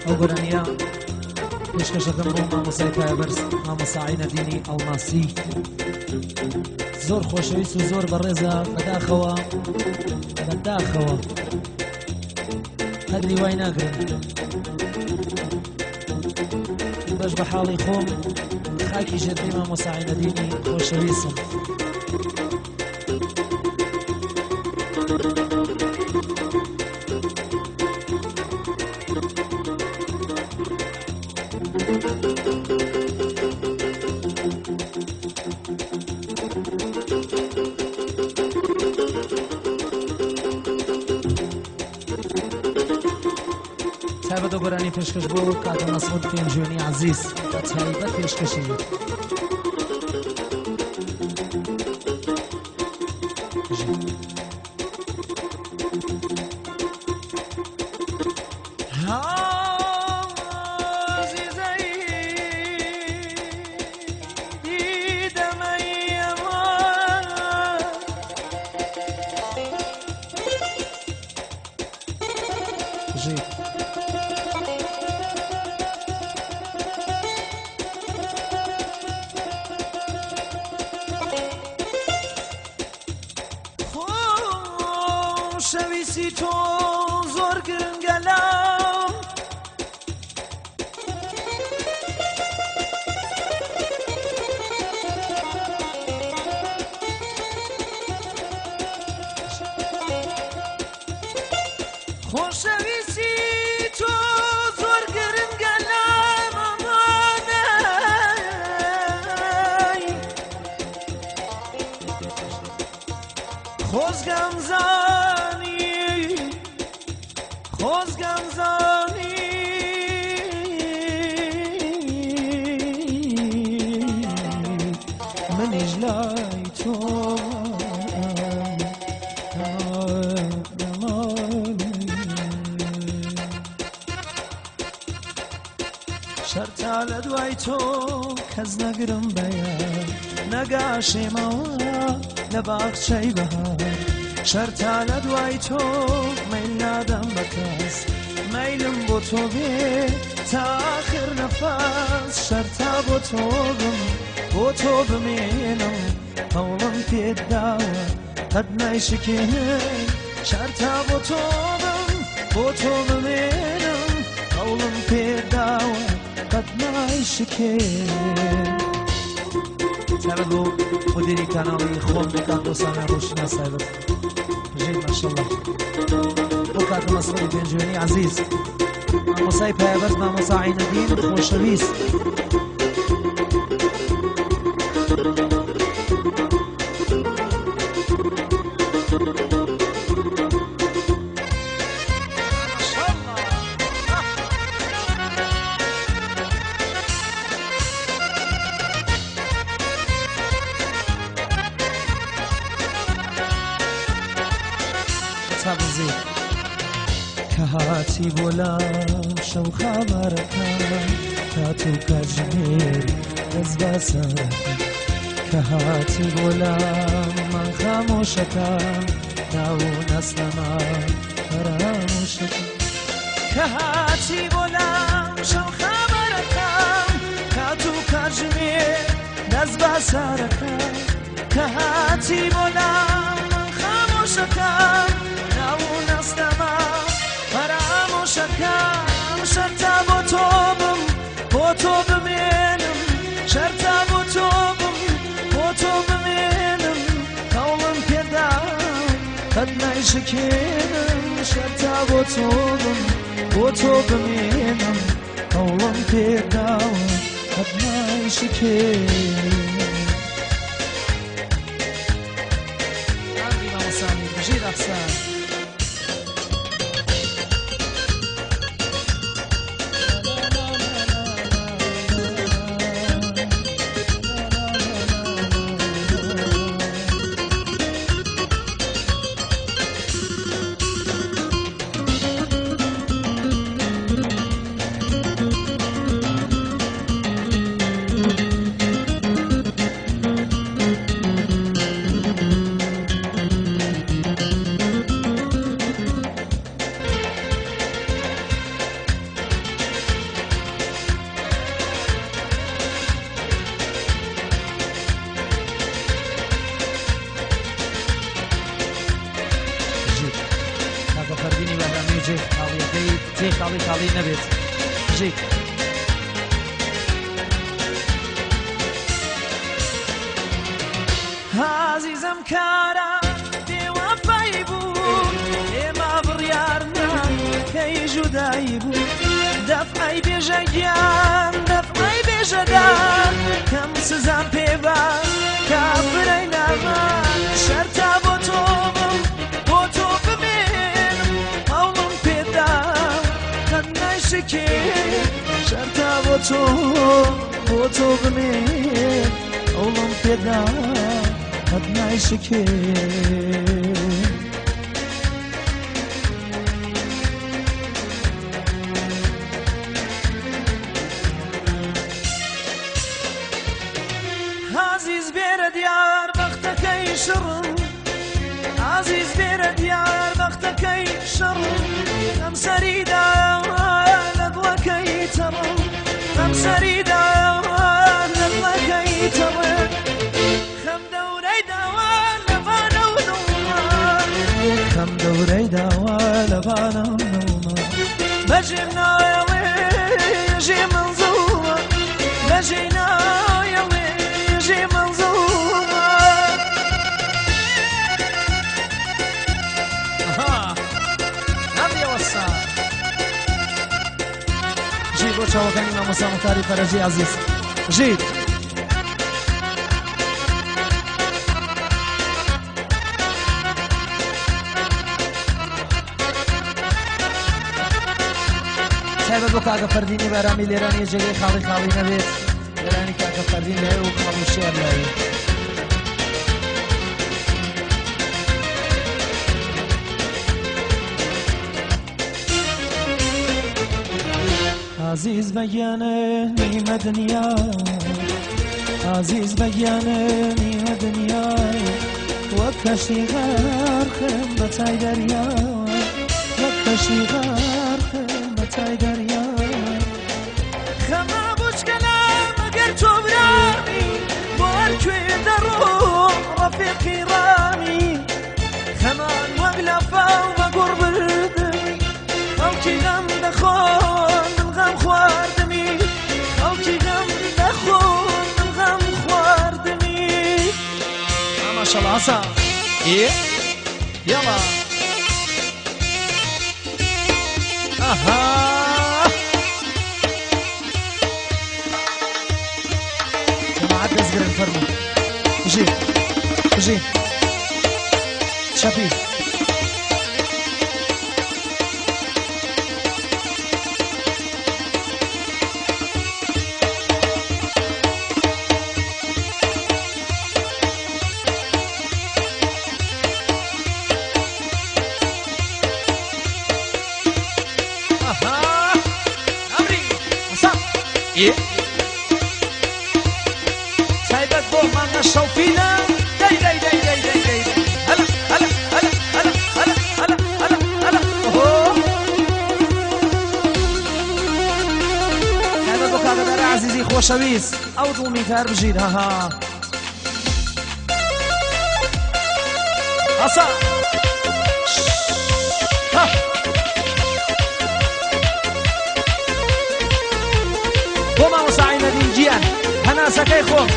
ئەو گۆرانیە پێشکەشەکەم بۆ مامۆستای پایەبەرز مامۆستا عینەدینی ئەڵماسی، زۆر خۆشەویست و زۆر بەڕێزە. بەداخەوە بەداخەوە قەدری وای ناگرن. بەش بە حاڵی خۆم خاکی ژێرپێی مامۆستا عینەدینی خۆشەویستم. تایبەت گۆرانی پێشکەش بۆ کاکە مەسعود پێنجوێنی عەزیز، بە تایبەت پێشکەشی. خۆشەویستی تۆ زۆر گرنگە لام، خۆشەویستی تۆ زۆر گرنگە لام، ئەمانەی خۆزگەم زانی، خۆزگەم زانی منیش لای تۆ شەرتا لە دوای تۆ کەس نەگرم بەیان، نەگاشێمەوە لە باخچەی بەهار. شەرتا لە دوای تۆ مەیل نادەم بە کەس، مەیلم بۆ تۆ بێ تا آخر نەفەس. شەرتا بۆ تۆ بم، بۆ تۆ بمێنم، قەوڵم پێت داوە قەت نایشکێنم. شەرتا بۆ تۆ بم، بۆ تۆ بمێنم، قەوڵم پێت داوە قەت نایشکێنم. تایبەت بۆ مدیری کاناڵی خۆم بۆ کاک ئۆسانە ڕۆشنا سایبەت، بژیت ماشەڵڵا. بۆ کاکە مەسعودی پێنجوێنی عەزیز، مامۆستای پایەبەرز مامۆستا عینەدین خۆشەویست. کە هاتی بۆ لام شەو خامارەکان، کات و کاتژمێر دەست باسەرەکە. کە هاتی بۆ لام من خامۆشەکان، ناو و ناسنەمان فەرامۆشەکە. کە هاتی بۆ لام شەو خامارەکان، کات و کاتژمێر دەست باسارەکە. کە هاتی بۆ لام من خامۆشەکان، ناو و ناسنەمان فەرامۆشەکەم. شەرتا بۆ تۆ بم، بۆ تۆ بمێنم، شەرتا بۆ تۆ بم، بۆ تۆ بمێنم، قەوڵم پێدا قەت نایشکێنم. شەرتا بۆ تۆ بم، بۆ تۆ بمێنم، قەوڵم پێداوە قەت نایشکێنم. ئامری مامۆستانی بژیت ئەحسان. جێ خاڵیەکەی جێ خاڵی خاڵی نەبێت. بژیت. ئازیزم کارە بێوەفای بوو، ئێمە بڕیارنا کەی جودایی بوو. دەفعەی بێژە گیان، دەفعەی بێژەدان، کەم سزام پێبا کافرەی نامان. شەرتا بۆ تۆ بم، بۆ تۆ بمێنم، هەوڵم پێدا قەت نایشکێ. شەرتا بۆ تۆ، بۆ تۆ بمێن، هەوڵم پێدا قەت نایشکێ. ئازیز بێرە دیار بەختەکەی شڕم، ئازیز بێرە دیار بەختەکەی شڕم، ئەم سەریدا لە دڵەکەی تەڕم، ئەم سەریدا لە دڵەکەی تەڕم. خەم دەورەی داوا لەبانە و دڵما، خەم دەورەی داوا لەبانە و دڵما، بەجێم نایەڵێ ژێ منزوڵە، بەجێ نایەڵێ ژێ منزوڵە. ئەم وەسا ژیر بۆ چاوەکانی مامۆستا موختاری فەرەجی عەزیز. ژیر تایبەت بۆ کاکە فەردینی بەرامی لێرانی جێگەی خاڵی خاڵی نەبێت. لێرانی کاکە فەردین لێ و خاڵ و شێر لای. عزیز بەگیانە نیمە دنیا، عزیز بەگیانە نیمە دنیا، وەک کەشتی غەرقم بە چای دەریا، وەک کەشتی غەرقم بە چای دەریا. خەمە بچکەلە مەگەر تۆ برامی، بۆ هەرکوێ دەڕۆم ڕەفیقی ڕامی. خەمان وەک لافاو بە گوڕ بردمی، خەڵکی غەم دەخۆن من غەم خواردمی، خەڵکی غەم دەخۆن من غەم خواردمی. ماشاءالله عسى. إيه يلا أها. جماعة دزقر الفرمو. جي جي شبيه. تایبەت بۆ مانگە شەوفینە. دەی دەی دەی دەی دەی دەی. هەلا هەلا هەلا هەلا هەلا هەلا هەلا هەلا. ئۆهۆ. تایبەت بۆ کاکەدارە عەزیزی خۆشەویست ئەو دڵمیتار بژیت. هەها ئەسا. ها. بۆ مامۆستا عینەدین گیان هەناسەکەی خۆم.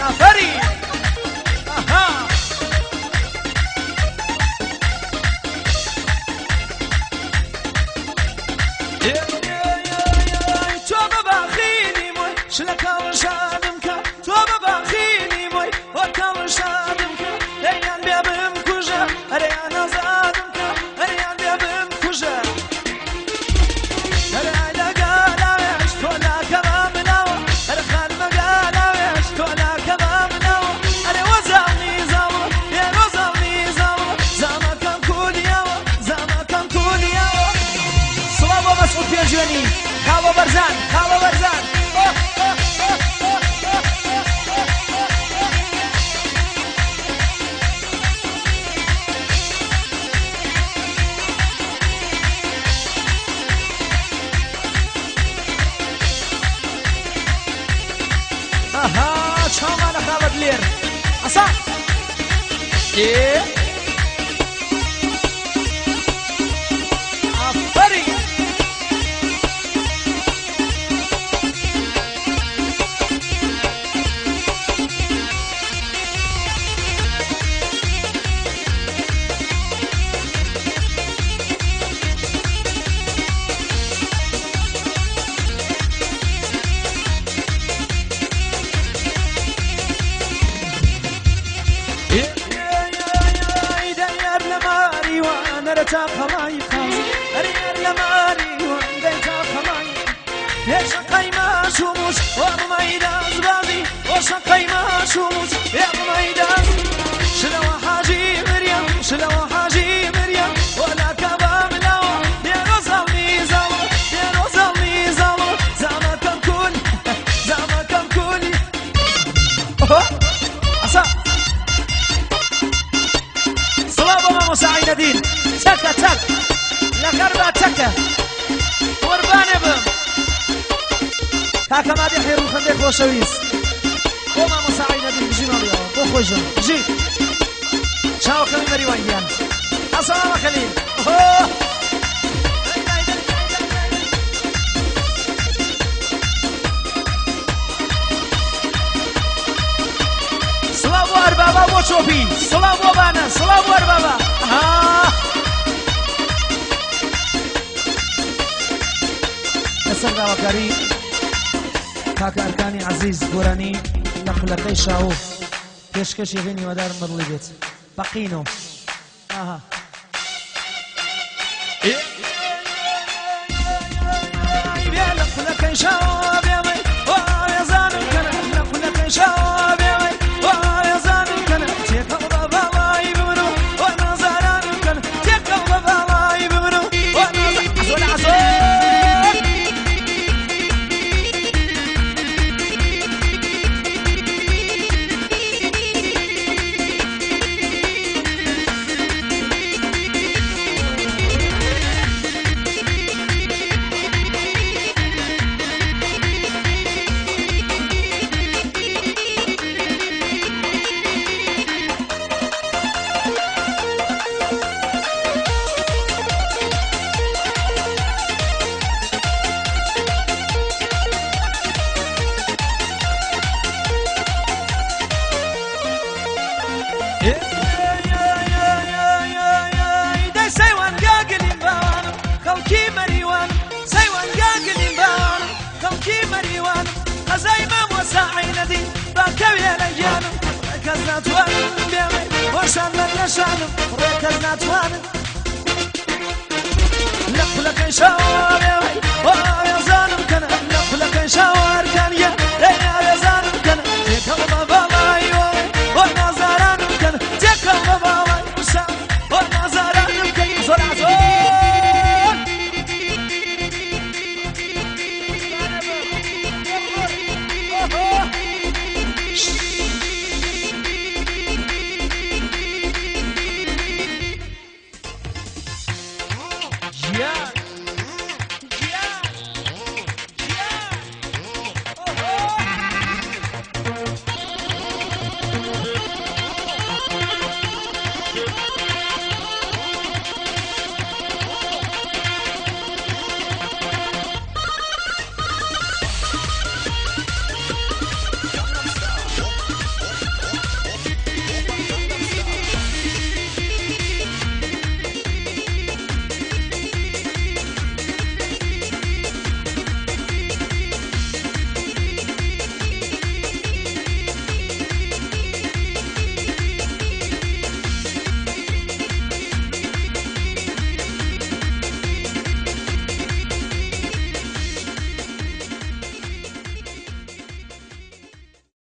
آفرین. آها. تۆ بەباخینی بۆی شلەکەڵ شادم کە، تۆ بەباخینی بۆی وەکەڵ شادم کە، ئەیان بێ بم کوژە، ئەرێیان ئازادم. بەرزان، خاڵە بەرزان. ئەها چاومانە خاڵە دلێر. ئەسا. ئێ ئافەرین. سڵاو بۆ مامۆستا عینەدین. چەکە چەک لە غەربا چەکە قوربانێ بم. کاکە مادیحی ڕووخەندەی خۆشەویست بۆ مامۆستا عینەدین بژی ماڵیەوە بۆ خۆشم بژی چاوەکەمی مەریوان گیان. ئەسەلامە خەلیل. سڵاو بۆ ئەربابا بۆ چۆپی، سڵاو بۆ بانە، سڵاو بۆ ئەربابا. لەسەر داواکاری کاکە ئەرکانی عەزیز گۆرانی لە خولەکەی شاو پێشکەشی غینی وەدارم بەدڵی بێت بەقینۆ. ئاها لە خولەکەی شاو بێمەی وایەزانم کەنە لە خولەکەی شاو بێمەی وایەزانم کەنە تێکەڵ بە باڵای بمن و وانازارانم کەن تێکەڵ بە باڵای بمن و عەزۆ لە عەزۆ. کەس ناتوانم بێمەی وەشان من لەشانم ڕێکەس ناتوانم